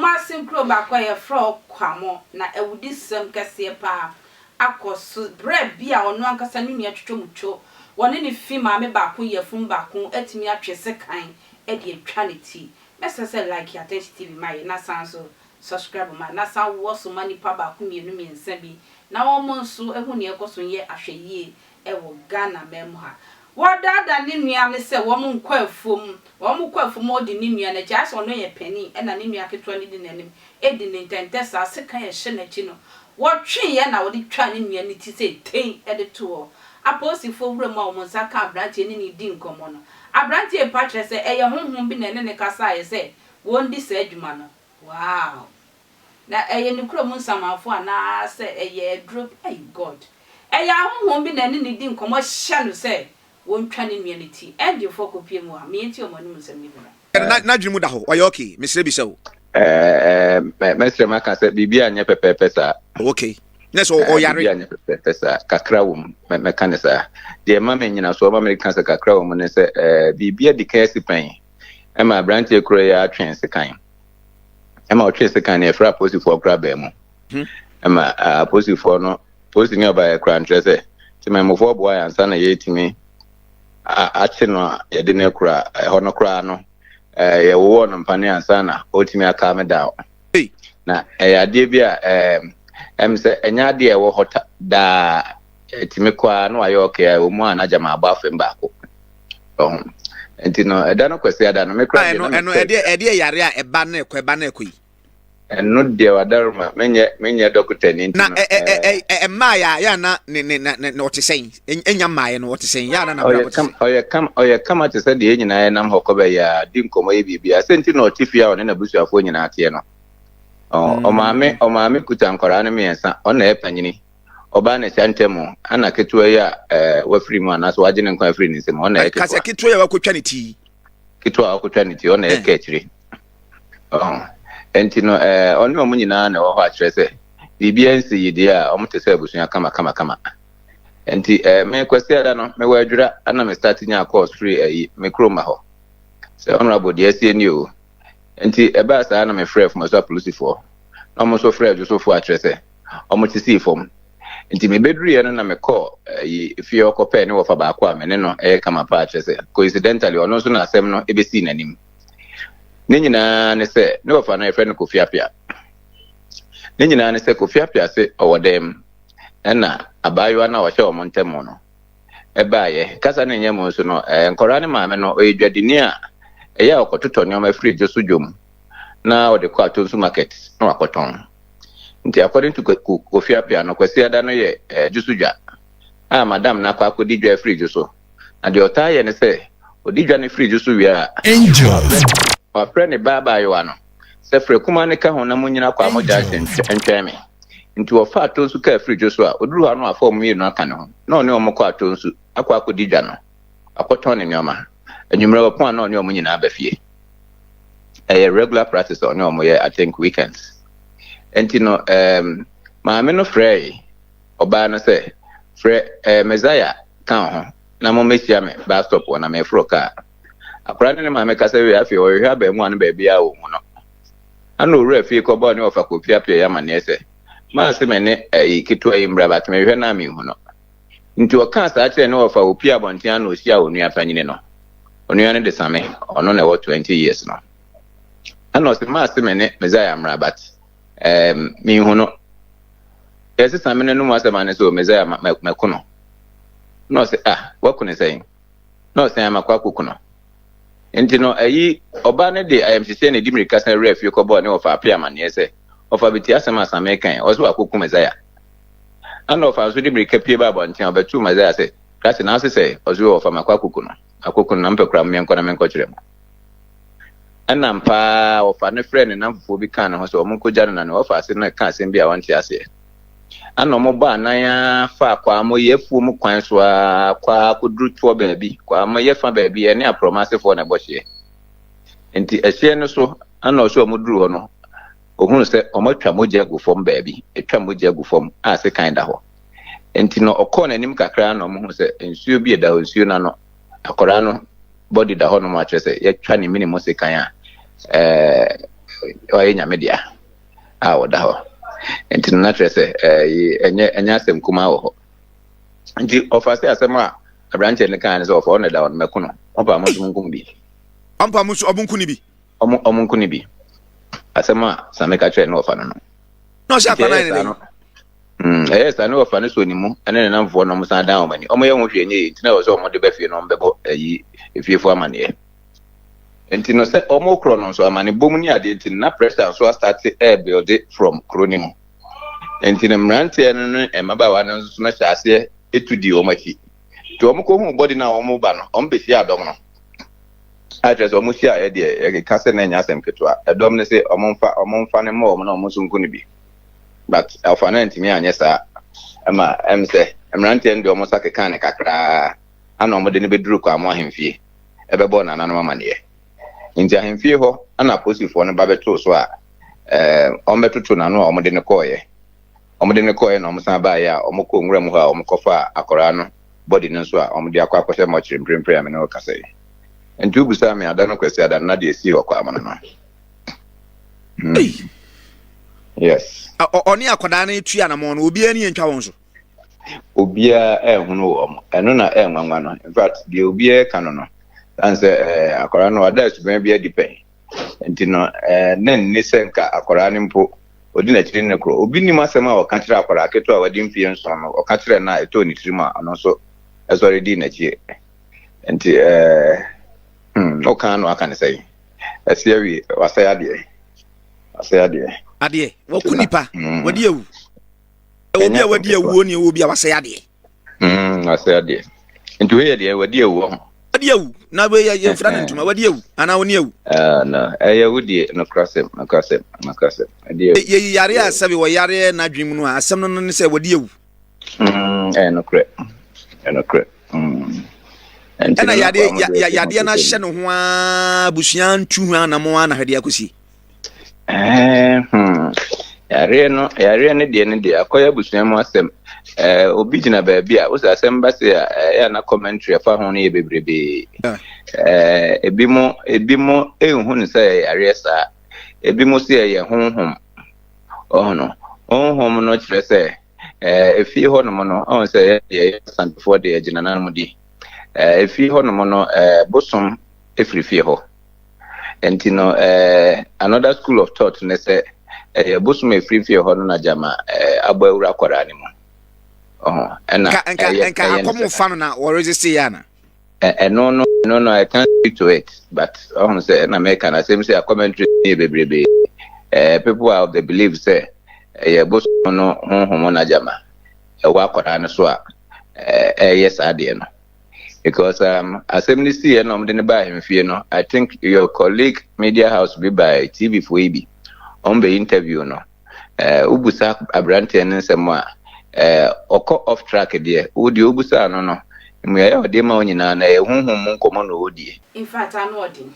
Kumasi nkuro baako a yɛfrɛ hɔ Kwamo na awudisɛm kɛseɛ paa akɔ so berɛ bi a ɔno ankasa ne nua Twitwomutwo wɔne ne fi maame baako yafunu baako atumi atwe sekan de atwa ne ti. Mɛsrɛ sɛ like Attention TV ma yɛ na san nso subscribe ma na san wɔ so ma nipa baako mmienu mmiɛnsa bi na wɔn nso hu nea ɛkɔ so nyɛ ahwɛyie wɔ Ghana man mu ha. Wɔdaadaa ne nua no sɛ wɔn nkɔ afuom, wɔn kɔ afuom a ɔdi ne nua no akyi, ayɛ sɛ ɔno yɛ panin ɛna ne nua ketewa no di n'anim di ne ntɛntɛ saa, sekan a ɛhyɛ n'akyi no wɔtweeɛ na wɔde twaa ne nua no ti sɛ tei de too hɔ. Apolisifoɔ wura mu a wɔn nsa kaa aberanteɛ ne no redi nkɔmmɔ no, aberanteɛ repa kyerɛ sɛ ɛyɛ honhom bi na ɛne no kasaeɛ sɛ wɔndi saa adwuma no. Wow! Na ɛyɛ ne kurom nsamanfoɔ anaa sɛ ɛyɛ aduro bi, ei God! Ɛyɛ ahonhom bi na ɛne no di nkɔmmɔ hyɛ no sɛ wɔntwa ne nua no ti. Angelfoɔ kɔpue mu a, me yɛntie wɔn anom nsɛm no bi mmra. Na n'adwene mu da hɔ, ɔyɛ okay, mesrɛ bisa o. Ɛɛ, mɛsrɛ maka sɛ biribi anyɛ pɛpɛɛpɛ saa. Okay, na sɛ ɔyare. Biribi anyɛ pɛpɛɛpɛ saa, kakra wɔ mu, mɛka ne saa. Deɛ ɛma me nyinasoɔ ma meka sɛ kakra wɔ mu ne sɛ biribi adi kan asi pɛn ɛma aberanteɛ koro yi atwe sekan. Ɛma ɔtwe sekan no yɛfrɛ apolisifoɔ koraa baa mu. Ɛma apolisifoɔ no, polisi ne ɔbaeɛ koraa nkyerɛ sɛ temanmufoɔ boa yɛn ansa na yɛtumi akye no a yɛde no akura ɛhɔ no koraa no yɛwowɔɔ no mpane ansa na ɔtumi aka me down. Na ɛyɛ adeɛ bi a ɛm sɛ ɛnyɛ adeɛ a ɛwɔ hɔ daa, ɛtumi kɔ a na wayɛ ɔkɛ a ɛwɔ mu a na gyama abɔ afam baako. Ɔho nti no ɛda no kwasi ada no me kora deɛ na ɛno ɛdeɛ ɛdeɛ yare a ɛba na ɛkɔ ɛba na ɛkɔ yi. Ɛno deɛ wadaroma menyɛ menyɛ dɔkota ni nti no. Na ɛ ɛ ɛ mmaa yɛ a yɛ ana ne ne ne ne ɔte sɛn enya mmaa yɛ no ɔte sɛn yɛ ana na bra ɔte sɛn. Ɔyɛ kam ɔyɛ kama te sɛ deɛ yɛn nyinaa yɛnam hɔ kɔ bɛyɛ a di nkɔmɔ yɛ biribi a sɛ nti na ɔte fie a ɔne n'abusuafoɔ nyinaa teɛ no. Ɔmaame ɔmaame kuta nkwadaa no mmiɛnsa ɔna ɛyɛ panyini ɔbaa na ɛhyɛ ntam ana ketewa yi a ɛɛ wafiri mu anaasɛ wagye ne nkwa afiri ne nsam ɔna ɛyɛ ketewa. Kasɛ ketewa yi a wakɔtwa ne ti. Ketewa a wakɔtwa ne ti ɔna ɛyɛ kɛkyire. Ɔho. Enti no, ɛɛ, ɔne wɔn nyinaa na ɛwɔ hɔ akyerɛ sɛ biribiara nsi yi deɛ a, wɔn te sɛ abusua kama kama kama. Enti ɛɛ, me Kwasiada no, mewɔ Adwira, ɛna me start nyaa calls firi ɛyi, me kurom ha hɔ. Sɛ Honourable deɛ asie nie o. Enti ɛbaa saa na me frɛɛ Fumasu apolisifoɔ, na wɔn nso frɛɛ Dwosofoɔ akyerɛ sɛ wɔn te sii fam. Enti mebeduruiɛ no na mekɔɔ ɛyi, efie hɔ kɔpɛɛ ne wɔfa baako a me ne no yɛ kama paa kyerɛ sɛ coincidentally ɔno nso na asɛm no ebesii n'anim. Ne nyinaa ne sɛ, ne wɔfa no yɛfrɛ no Kofi Apia. Ne nyinaa ne sɛ Kofi Apia se ɔwɔ dan mu ɛna abaayewa no a ɔhyɛ wɔn ntam no ɛbaeɛ. Kasa no nyɛ mu nso no, nkwadaa no maame no ɔyɛ dwadini a ɛyɛ a ɔkɔtotɔ nneɛma firi dwo so dwom na ɔde kɔ Atonsu market na wakɔtɔn. Nti according to Kofi Apia no, Kwasiada no yɛ dwo so dwa a madam no akɔ akɔdi dwa afiri dwo so. Na deɛ ɔtaa yɛ ne sɛ, ɔdi dwa no firi dwo so wie a, wafrɛ ne ba abaayewa no sɛ, Frɛ kumaa no ka ho na monnyina Kwamo Junction ntwɛn me. Nti wɔfa Atonsu kaa firi dwo so a, ɔduru hɔ a na wafa wɔn mmienu aka ne ho, na ɔne wɔn kɔ Atonsu akɔ akɔdi dwa no, akɔtɔn ne nneɛma. Anwummerɛ wɔpɔn a na ɔne wɔn nyinaa ba fie. Ɛyɛ regular practice a ɔne wɔn yɛ, I think weekends. Nti no, um, maame no frɛe ɔbaa no sɛ, Frɛ eh, Messiah ka wo ho na mommehyia me bus stop hɔ na mereforo kaa. Akwadaa no ne maame kasa wie afei ɔhwehwɛ abarimaa no baabiara a ɔnhu no. Ana owura fie kɔbɔɔ ne wɔfa Kofi Appiah yi amanneɛ sɛ, Maa se me ne ayi ketewa yi mmra but mehwehwɛ no a menhu no. Nti ɔkaa saa kyerɛɛ ne wɔfa ɔpie abɔnten ana ɔhyiaa onua panyini no. Onua no de Same, ɔno na ɛwɔ 20 years no. Ana ɔse maa se me ne Messiah mmra but um, menhu no. Yɛsesa me n'anum asɛm ane sɛ o Messiah mako no. Na ɔse ah waku no sɛn? Na ɔsɛn ama kɔ akɔku no. Nti no ayi ɔbaa no de ayamhyehyeɛ na ɛdi mmirika san wura fie kɔbɔɔ ne wɔfa Appiah amanneɛ sɛ ɔfa bɛtie asɛm a Same kae, ɔse wakɔku Messiah. Ana ɔfa nso de mmirika pue baa abɔnten a ɔbɛtoo Messiah sɛ Krakye na ase sɛ ɔse o ɔfa makɔ akɔku no, makɔku no na mepɛ koraa menkɔ na menkɔkyerɛ mo. Ɛna ampa ara ɔfa no frɛɛ ne nnamfofoɔ bi kaa ne ho sɛ wɔnkɔgya no na ne wɔfa ase no reka asɛm bi a ɔnte aseɛ. Ɛna wɔbɔɔ anan ara faa Kwaamoyɛ afuom kwan so ara kɔ ara kɔduru toɔ baabi, Kwaamoyɛ fa baabi, ɛne Aprɔma asefoɔ na ɛbɔ hyeɛ. Nti ɛhyeɛ no so ɛna ɔsɛ wɔduru hɔ no, ɔhunu sɛ wɔatwa mogya agu fam baabi, atwa mogya agu fam a sekan da hɔ. Nti no ɔkɔɔ n'anim kakra na wɔhunu sɛ nsuo bi da hɔ, nsuo no ano, akwadaa no body da hɔnom a kyerɛ sɛ yɛatwa ne mene mu sekan a ɛɛ Ɔyɛ Nyame dea a ɔda hɔ. Nti no na kyerɛ sɛ ɛyi ɛnyɛ ɛnyɛ asɛm kumaa wɔ hɔ. Nti ɔfa sɛ asɛm a aberanteɛ no kaa ne sɛ ɔfa ɔno da ɔno mɛko no. Ɔmpa mo nso monko bi. Ɔmpa mo nso ɔmo nko ne bi. Ɔmo ɔmo nko ne bi. Asɛm a Same ka kyerɛ ne ɔfa no no. Na ɔhyɛ akwa nan ne dɛn? Ɛyɛ saa ne ɔfa no sɔ ne mu ɛne ne namfoɔ na ɔmo san dan wɔn ani. Ɔmo yɛ ho hwee nyɛ yie nti na ɛwɔ sɛ ɔmo de ba fie na ɔmo bɛbɔ ɛyi efiefoɔ amaneɛ. Nti no sɛ ɔmo korɔ no nso amane bom ne adeɛ nti no na pressure nso astate ɛɛbuilde from kuro no mu. Nti no mmeranteɛ no ne mmabaawa no nso no hyɛ aseɛ etu dii wɔn akyi. Nti wɔn kɔhuu body no a wɔn ba no, wɔn bɛhyiaa dɔm no. A kyerɛ sɛ wɔn hyiaeɛ deɛ yɛkeka sɛ na ɛnyɛ asɛm ketewa. Ɛdɔm no se wɔn mfa wɔn mfa no mmɔ wɔn na wɔn nso nku no bi. But ɔfa no antumi anyɛ saa. Ɛma ɛm sɛ mmeranteɛ no de wɔn nsa kekaa no kakraa ana wɔn de no bɛduru Kwamo ahemfie ɛbɛbɔɔ nananom amaneɛ. Nti ahemfie hɔ ana apolisifoɔ no ba bɛtoo so a ɛɛ wɔn bɛtoto n'ano a wɔn de no kɔɔeɛ. Wɔn de no kɔɔeɛ na wɔn san baeɛ a wɔn kɔɔ nwura mu hɔ a wɔn kɔfaa akwadaa no body no nso a wɔn de akɔ akɔhyɛ mɔkyere mprempren a me ne wo kasa yi. Nti wobisaa me ada no Kwasiada no na deɛ esii wɔ Kwamo no no. Mm. Yes. Ɔne akwadaa no tu anamɔn no obiara ni ntwa wɔn so. Obiara ɛnhunu wɔn. Ɛno na ɛnwanwa no. In fact, deɛ obiara ka no no, san sɛ ɛɛ akwadaa no wada suban bi adi pɛn. Nti no ɛɛ ne nni sɛ nka akwadaa no mpo odi n'akyiri ne korɔ. Obi nim asɛm a ɔka kyerɛ akwadaa ketewa a wadi mfeɛ nson no, ɔka kyerɛ no a ɛtɔɔ ne tirim a ɔno nso ɛsɔre dii n'akyi. Nti ɛɛ hmm, woka ano aka ne sɛn? Ɛsi awie, wasɛe adeɛ. Wasɛe adeɛ. Adeɛ, waku nipa, wadi awu. Ɛwɔ bi a wadi awuo ne ɛwɔ bi a wasɛe adeɛ. Wasɛe adeɛ. Nti wei yɛ deɛ wadi awu ho. Wadi awu na wei yɛ yɛmfira ne ntoma wadi awu anaa ɔni awu. Na ɛyɛ wo die nokorasɛm nokorasɛm nokorasɛm. Yɛyi yareɛ a sɛbe wɔyareɛ n'adwene mu no a asɛm no no ne sɛ wadi awu. Ɛyɛ nokorɛ ɛyɛ nokorɛ. Ɛna yadeɛ yadeɛ no ahyɛ ne ho ara abusua ntu ho anamɔ ara na hwɛdeɛ akɔsie. Yareɛ no yareɛ no deɛ no deɛ akɔyɛ abusua mu asɛm. Ɛɛ obi gyina baabi a wosɛ asɛm ba se a ɛyɛ na commentary ɛfa ho no yɛ bebrebee. Ɛɛ ebi mo ebi mo ehu no sɛ ɛyɛ yareɛ saa. Ebi mo se ɛyɛ honhom. Ɔho no honhom no kyerɛ sɛ ɛɛ efie hɔnom no ɔho sɛ yɛ yɛ asantefoɔ deɛ gyina nanom di. Ɛɛ efie hɔnom no ɛɛ bosom efiri fie hɔ. Nti no eh, another school of thought ne sɛ ɛyɛ bosom a ɛfiri fie hɔ no na gyama eh, abɔ awura akwadaa no mu. Ɔho, ɛna nka ɛyɛ nka ɛyɛ ne akɔm sɛ fa no na wɔresese yɛ ana? Ɛno no ɛno no I can't speak to it but ɔho sɛ ɛna meka no asɛm sɛ commentary yɛ bebrebe. Eh, people are of the belief sɛ ɛyɛ bosom no honhom na gyama ɛwɔ akwadaa no so a ɛyɛ saa deɛ no. Because um, asɛm no siiɛ na wɔde no baa ahemfie no, I think your colleague media house bi baa TV foɔ yi bi, wɔn bɛ interview no. Eh, wobusa aberanteɛ no nsɛm a, eh, ɔkɔ off track deɛ, wo deɛ wobusaa no no, mmuaeɛ a ɔde ma wo nyinaa no, ɛyɛ honhom mu nkɔmmɔ na ɔredie. In fact, ano ɔden.